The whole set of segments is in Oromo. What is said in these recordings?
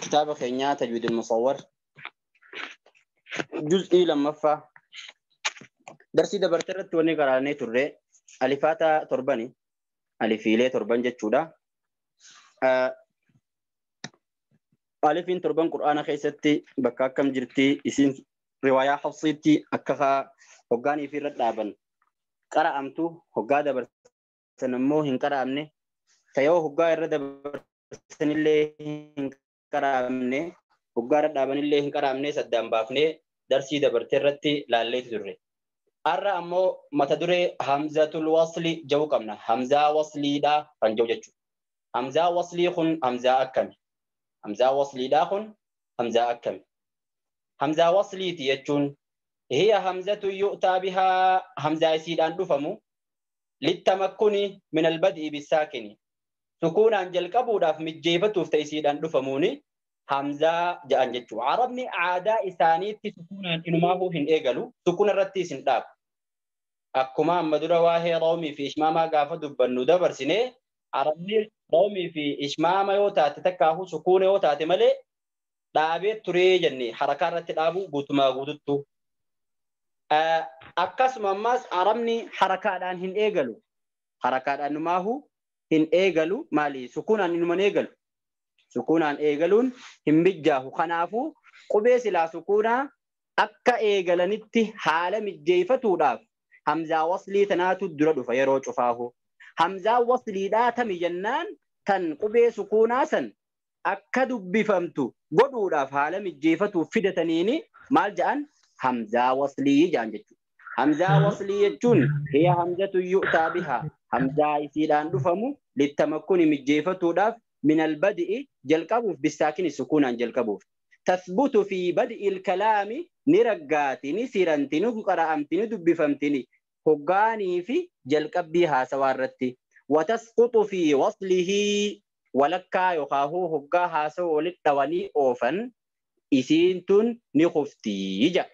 Kitaaba keenyaa Tajwiid al-Musawwar juz'ii lammaffaa darsii dabarte irratti wanni qaraanee turre alifaata torbani, alifiilee torban jechuudha. Alifiin torban Qur'aana keessatti bakka akkam jirti, isiin riwaayaa Hafsiitti akka hoggaanii fi irra dhaaban qara'amtu, hoggaa dabarsan immoo hin qara'amne, tayoo hoggaa irra dabarsanillee hin qara'amne, hoggaa irra dhaabanillee hin qara'amne saddaan baafnee darsii dabarte irratti laalleetu turre. Har'a ammoo mata duree Hamzatul Wasli jedhu qabna. Hamzaa Wasliidha kan jedhu jechuudha. Hamzaa Waslii kun hamzaa akkami? Hamzaa Wasliidha kun hamzaa akkami? Hamzaa Wasliiti jechuun hiya hamzatu yu'taa bihaa, hamzaa isiidhaan dhufamu littamakkuni min albad'i bisaakini, sukuunaan jalqabuudhaaf mijjeeffatuuf ta'e isiidhaan dhufamuuni hamzaa jedhan jechuudha. Arabni aadaa isaaniitti sukuunaan inumaahuu hin eegalu, sukuuna irratti isin dhaabu. Akkuma amma dura waa'ee rawmii fi ishmaamaa gaafa dubbannu dabarsinee, arabni rawmii fi ishmaama yoo taate takkaahuu sukuuna yoo taate malee dhaabee turee jenne harakaa irratti dhaabu guutumaa guututtu. Akkasuma ammas arabni harakaadhaan hin eegalu. Harakaadhaan inumaahuu hin eegalu, maali sukuunaan inuman eegalu. Sukuunaan eegaluun hin mijjaahu. Kanaafuu qubee silaa sukuunaa akka eegalanitti haala mijjeeffatuudhaaf hamzaa waslii tanaatu dura dhufa yeroo cufaahu. Hamzaa wasliidhaa tami jennaan tan qubee sukuunaa san akka dubbifamtu godhuudhaaf haala mijjeeffatuuf fidataniini maal jedhan? Hamzaa waslii jedhan jechuudha. Hamzaa waslii jechuun hiya hamzatu yu'taa bihaa, hamzaa isiidhaan dhufamu littamakkuni mijjeeffatuudhaaf min albadi'i jalqabuuf, bisaakini sukuunaan jalqabuuf. Tasbutu fi bad'i kalaami, ni raggaati, ni siranti, ni qara'amti, ni dubbifamti, ni hoggaanii fi jalqabbii haasawaa irratti. Watasqutu fi waslihi, walakkaa yookaan hoggaa haasawaa walitti dhawanii oofan isiin tun ni kuftii jedha.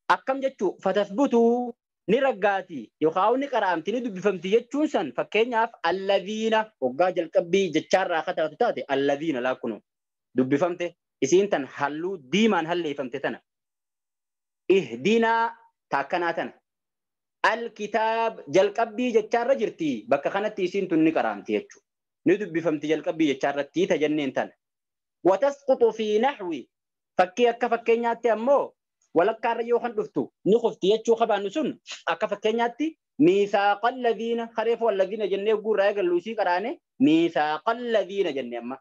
Akkam jechuu? Fatasbutu ni raggaati yookaan ni qara'amti, ni dubbifamti jechuun san fakkeenyaaf alladhiina hoggaa jalqabbii jechaarraa akka taatu taate alladhiina laakkunu dubbifamte, isiin tan halluu diimaan halleeffamte tana. Ihdinaa taakkanaa tana. Alkitaab jalqabbii jechaarra jirti, bakka kanatti isiin tun ni qara'amti jechuudha. Ni dubbifamti jalqabbii jechaarratti tajanneen tana. Watasqutu fi naxwi, fakkii akka fakkeenyaatti ammoo walakkaarra yoo kan dhuftu ni kufti jechuu qabaannu sun akka fakkeenyaatti miisaaqa alladhiina kareefuu alladhiina jennee guurraa eegallu isii qaraane miisaaqa alladhiina jenne amma.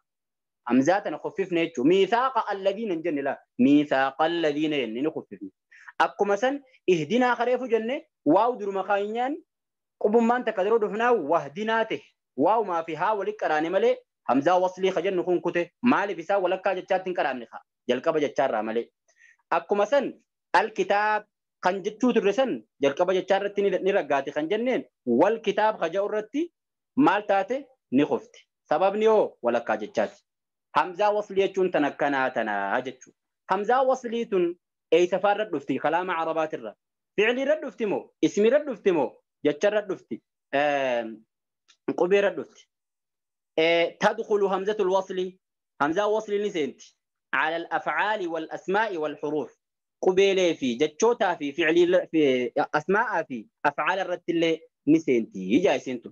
Hamzaa tana kuffifne jechuudha. Miisaaqa alladhiina hin jenne laa, miisaaqa alladhiina jenne ni kuffifne. Akkuma san ihdinaa kareefu jenne waaw duruma keenyaan qubummaan takka yeroo dhufnaa wahdinaa ta'e waawumaa fi haa walitti qaraane malee hamzaa waslii ka jennu kun kute, maaliif isaa walakkaa jechaatti hin qaraamne haa jalqaba jechaarraa malee. Akkuma san alkitaab kan jechuu turre san jalqaba jechaa irratti ni raggaate kan jenneen wal kitaab ka jedhu irratti maal taate? Ni kufte. Sababni yoo walakkaa jechaati. Hamzaa waslii jechuun tan akkanaa tanaa jechuudha. Hamzaa waslii tun eessa faarra dhufti? Kalaama arabaatirra. Fi'ilii irra dhufti moo? Ismi irra dhufti moo? Jecha irra dhufti? Qubee irra dhufti? Tadkhulu hamzatul wasli. Hamzaa waslii ni seenti. على الأفعال والأسماء والحروف. قبيلة في جتشوتا في فعل في أسماء في أفعال الرتل نسنتي جاي سنتو.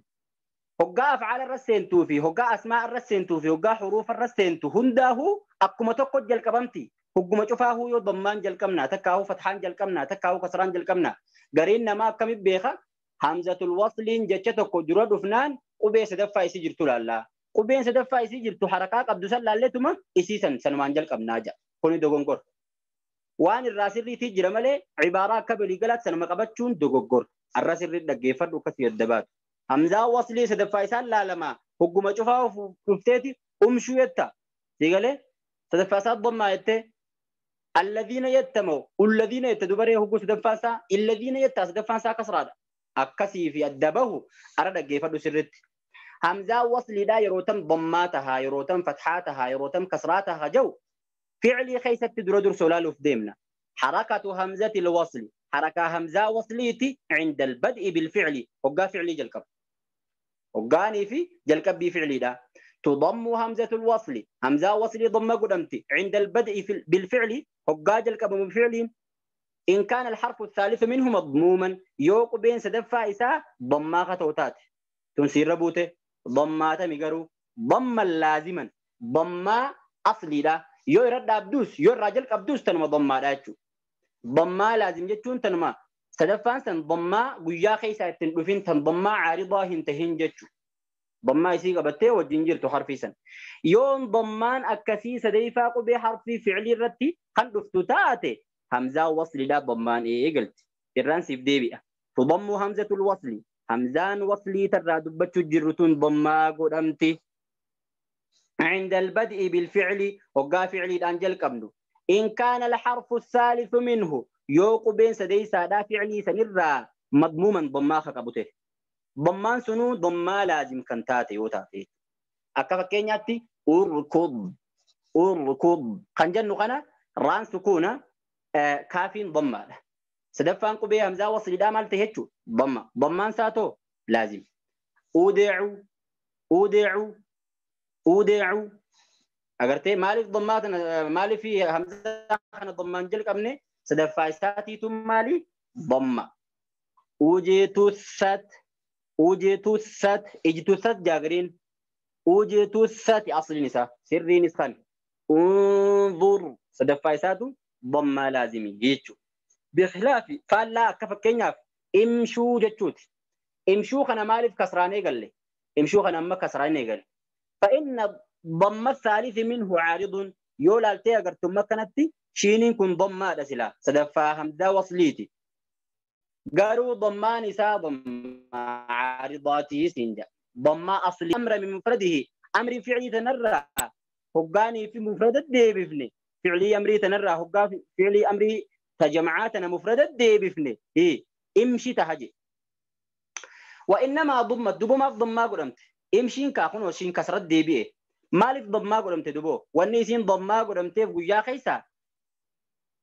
هقا أفعال الرسنتو في هقا أسماء الرسنتو في هقا حروف الرسنتو هنداه أكما تقود جلكبمتي هقما شوفاه يو ضمان جلكمنا تكاهو فتحان جلكمنا تكاهو كسران جلكمنا قرينا ما كم بيخا همزة الوصل جتشتو درود فنان قبي سدفا يسجرتو لالا qubeen sadaffaa isii jirtu harakaa qabdu san laalleetuma isii san sanumaan jalqabnaa jedha. Kuni dogoggora. Waan irraa sirriitii jira malee cibaaraa akka waliigalaatti sanuma qabachuun dogoggora. Arra sirrii dhaggeeffadhu akkasii adda baatu. Hamzaa waslii sadaffaa isaan laalamaa hogguma cufaa dhufteeti umshuu jetta. Siigalee sadaffaa isaa dhammaa jettee alladhiina jettamoo ulladhiina jette dubaree hogguu sadaffaa isaa illadhiina jettaa sadaffaan isaa kasraadha. Akkasii fi adda bahu arra dhaggeeffadhu sirriitti. Hamzaa wasliidhaa yeroo tam dhammaa tahaa, yeroo tam fatxaa tahaa, yeroo tam kasraa tahaa jiru fi'ilii keessatti dura dursoo laaluuf deemna. Harakatu hamzati lwasli, harakaa hamzaa wasliiti cinda albad'i bilfi'li, hoggaa fi'ilii jalqaba. Hoggaanii fi jalqabbii fi'iliidha. تضم همزة الوصل همزة وصل ضم قدمتي عند البدء بالفعل هقاج الكبم بفعل إن كان الحرف الثالث منه مضموما يوق بين سدفا إساء ضماخة توتات تنسير ربوته ضمات ميقرو ضما لازما ضما أصلي لا يو يرد أبدوس يو الراجل أبدوس تنما ضما لا ضما لازم جتون تنما سدفان سن ضما قيا خيسا تنبفين تنضما عارضة هنتهن جتشو ضما يسيق بتي والجنجر تحرفي سن يوم ضمان أكسي سديفا قبي حرفي فعلي الرتي خندفتو تاتي همزة وصل لا ضمان إيه قلت الرانسي في ديبئة تضم همزة الوصل همزان وصلي ترى دبتشو جرتون ضما قدمتي عند البدء بالفعل وقا فعلي الأنجل قبله إن كان الحرف الثالث منه يوق بين سدي سادا فعلي سنرى مضموما ضماخ قبته ضمان سنو ضما لازم كنتاتي وتاتي أكفا كينياتي أركض أركض خنجن قنا ران سكونا كافين ضما سدفان قبي همزة وصل دا مال تهجو ضما ضمان ساتو لازم أودعو أودعو أودعو أغرتي مالف ضمات مالف في همزة خنا ضمان جلك أمني سدفا ساتي مالي ضمة أوجيتو ست إجتو ست جاغرين أوجيتو ست أصل نساء سري نسخان انظر سدفا ساتو ضمة لازمي جيتشو بخلاف فلا كفكينيا امشو جتشوت امشو خنا مالف كسراني قال لي امشو خنا ما كسراني قال فإن ضم الثالث منه عارض يولالتي أغرتم مكنتي شينين كن ضمة دسلا سدفا همزة وصليتي قالوا ضمان سا ضم عارضاتي سنجا ضم أصلي أمر من مفرده أمر فعلي تنرى هقاني في مفردة ديبفني فعلي أمري تنرى هقا فعلي أمري تجمعاتنا مفردة ديبفني إيه امشي تهجي وإنما ضمت دبو ما ضما قدمت امشين كاخون وشين كسرت ديبي مالف ضما قدمت دبو والنيسين ضما قدمت ويا خيسا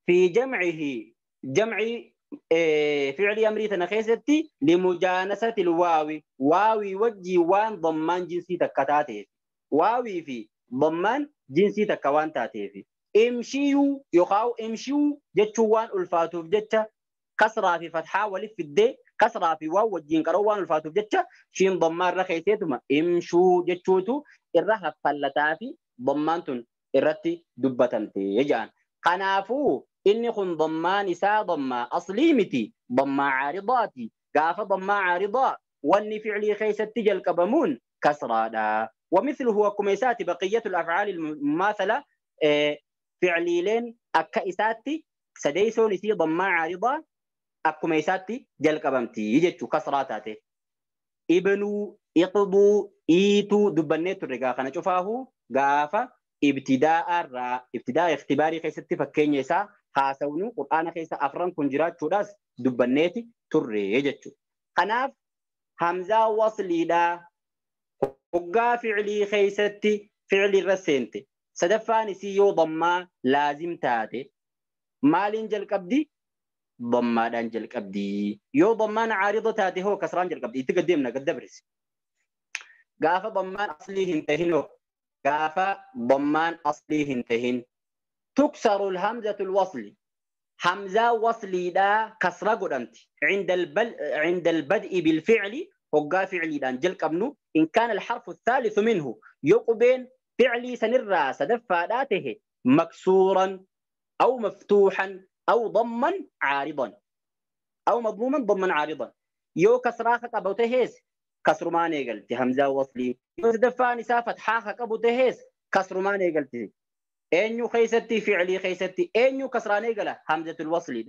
في جمعه جمع فعل أمري تنخيستي لمجانسة الواوي واوي وجي وان ضمان جنسي تكتاته واوي في ضمان جنسي تكوان تاتي امشيو يخاو امشيو جتشو وان الفاتوف جتشا كسرة في فتحة ولف في الدي كسرة في واو وجين كروان الفاتوف جتشا شين ضمان رخيتهما امشو جتشوتو الرها فلتافي ضمانتن الرتي دبتنتي يجان قنافو إني خن ضمان إسا ضما أصلي متي ضما عارضاتي قاف ضما عارضة واني فعلي خيست تجل كبمون كسرة دا ومثله كميسات بقية الأفعال المماثلة فعلي لين أكا إساتي سديسو نسي ضما عارضة أكميساتي جل كبمتي يجتشو كسراتاتي ابنو اقضو إيتو دبنيتو الرقا خنا شوفاه قافة ابتداء را ابتداء اختباري خيستي فكين يسا haasawnu qur'aana keessa afran kun jiraachuudhaas dubbanneeti turre jechuudha. Kanaaf hamzaa wasliidhaa hoggaa ficilii keessatti ficilii irra seente sadaffaan isii yoo dammaa laazim taate maaliin jalqabdi? Dammaadhaan jalqabdi. Yoo dammaan caarida taate hoo kasraan jalqabdi. Itti gaddeemna gaddabrisi. Gaafa dammaan aslii hin tahin hoo gaafa dammaan aslii hin tahin تكسر الهمزة الوصل همزة وصلي دا كسرة قدمت عند البدء بالفعل هقا فعلي دان جلق ابنو إن كان الحرف الثالث منه يقبين فعلي سنرى سدفا داته مكسورا أو مفتوحا أو ضما عارضا أو مضموما ضما عارضا يو كسرة أبو تهيز كسر ما نيقلت همزة وصلي يو سدفا نسا فتحاخ أبو تهيز كسر ما نيقلت أنيو خيستي فعلي خيستي أنيو كسراني قال همزة الوصل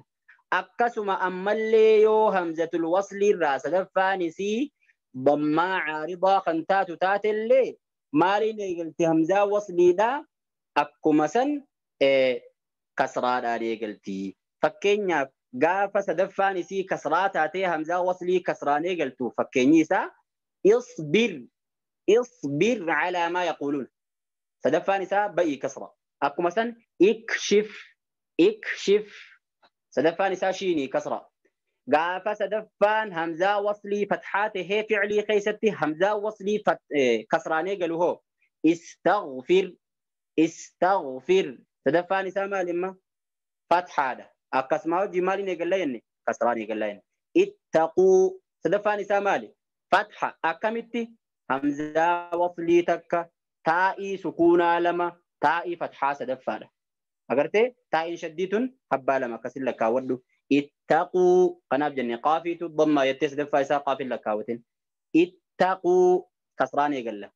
أكسما أملي يو همزة الوصل راس دفانسي ضما عارضة خنتات تات اللي مالي قلت همزة وصلي دا أكمسن كسراني قلتي فكينيا قافة سدفانسي كسراتاتي همزة وصلي كسراني قلتو فكينيسا اصبر اصبر على ما يقولون سدفانسا بأي كسرة أكو مثلا اكشف اكشف سدفان ساشيني كسرة قافة سدفان همزة وصلي فتحاته هي فعلي خيستي همزة وصلي كسراني قالوا هو Istaghfir. Istaghfir. Sadaffaan isaa maali imma? Fathaadha. Akkasuma hojii maaliin eegalla jenne? Kasraan eegalla jenne. Ittaquu. Sadaffaan isaa maali? Fatha. Akkamitti? Hamzaa waslii takka, taa'ii sukuunaa lama, taa'ii fathaa sadaffaadha. Agartee taa'iin shaddii tun abbaa lama akkasin lakkaawwadhu. Ittaquu kanaaf jenne qaafiitu dammaa jettee sadaffaa isaa qaafiin lakkaawwatin. Ittaquu kasraan eegalla.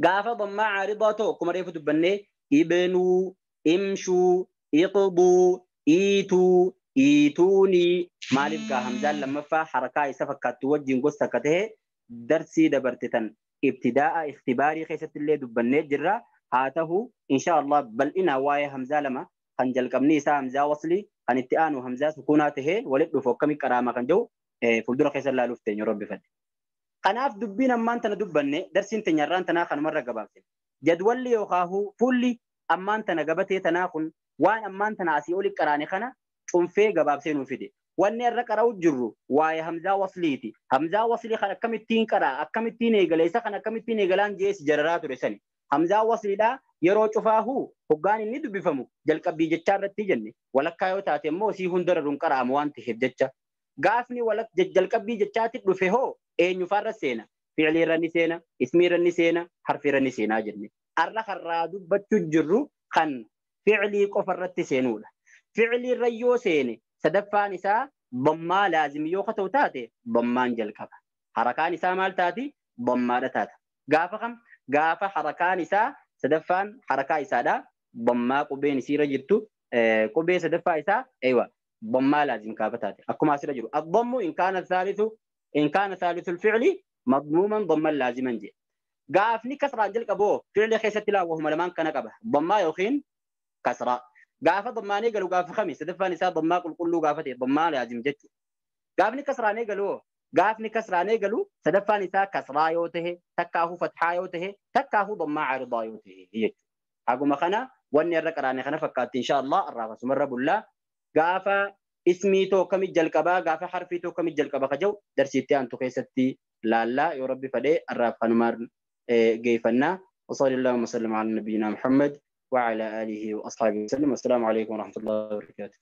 Gaafa dammaa caaridaa ta'u akkuma reefu dubbannee ibnuu, imshuu, iqduu, iituu, iituunii maaliif gaa hamzaan lammaffaa harakaa isa fakkaattu wajjin gosa akka ta'e darsii dabarte tan ibtidaa'a ikhtibaarii keessatti illee dubbannee jirra. Haa ta'u insha Allah bal'inaa waa'ee hamzaa lama kan jalqabni isaa hamzaa waslii kan itti aanu hamzaa sukuunaa tahee walitti dhufu akkamii qaraama kan jiru fuuldura keessa ilaaluuf teenyu rabbi fedhe. Kanaaf dubbiin ammaan tana dubbanne darsiin teenyarraan tanaa kanumarra gabaabsine. Jadwalli yookaan fuulli ammaan tana gabatee tanaa kun waan ammaan tana asii oli qaraane kana cunfee gabaabsee nuuf fide. Wanni irra qara'u jirru waa'ee hamzaa wasliiti. Hamzaa waslii kan akkamittiin qaraa akkamittiin eegale isa kan akkamittiin eegalaan jees jararaa ture sani. Hamzaa wasliidhaa yeroo cufaahu hoggaan inni dubbifamu jalqabbii jechaa irratti jenne walakkaa yoo taate immoo sii hundarra duun qara'amu waan ta'eef jecha. Gaafni jalqabbii jechaatti dhufe hoo eenyufaarra seena? Fi'iliirra ni seena, ismiirra ni seena, harfiirra ni seenaa jenne. Arra har'aa dubbachuu jirru kan fi'ilii qofarratti seenuudha. Fi'iliirra yoo seene sadaffaan isaa dammaa laazim yoo ta'u taate dammaan jalqaba. Harakaan isaa maal taati? Dammaadha taata. Gaafa kam? Gaafa harakaan isaa sadaffaan harakaa isaadha. Dammaa qubeen isiirra jirtu qubee sadaffaa isaa eewa dammaa laazim gaafa taate. Akkuma asirra jiru. Addammu in kaana thaalithu fi'li madmuuman damman laaziman jedhe. Gaafni kasraan jalqaboo fi'li keessatti laawwahuma lamaan kana qaba. Dammaa yookiin kasraa. Gaafa dammaan eegalu gaafa kami sadaffaan isaa dammaa qulqulluu gaafa ta'e dammaa laazim jechuudha. Gaafni kasraan eegalu gaafni kasraan eegalu sadaffaan isaa kasraa yoo ta'e takkaahuu fathaa yoo ta'e takkaahuu dammaa caaridaa yoo ta'e jechuudha. Haguma kana wanni irra qaraane kana fakkaatti insha Allah arraafasumarra bullaa gaafa ismii too kamii jalqabaa gaafa harfii too kamii jalqaba ka jiru darsiitti aantu keessatti laallaa yoo rabbi fedhee arraaf kanumaan geeffannaa. وصلى اللهم وسلم على نبينا محمد وعلى آله وأصحابه وسلم. والسلام عليكم ورحمة الله وبركاته.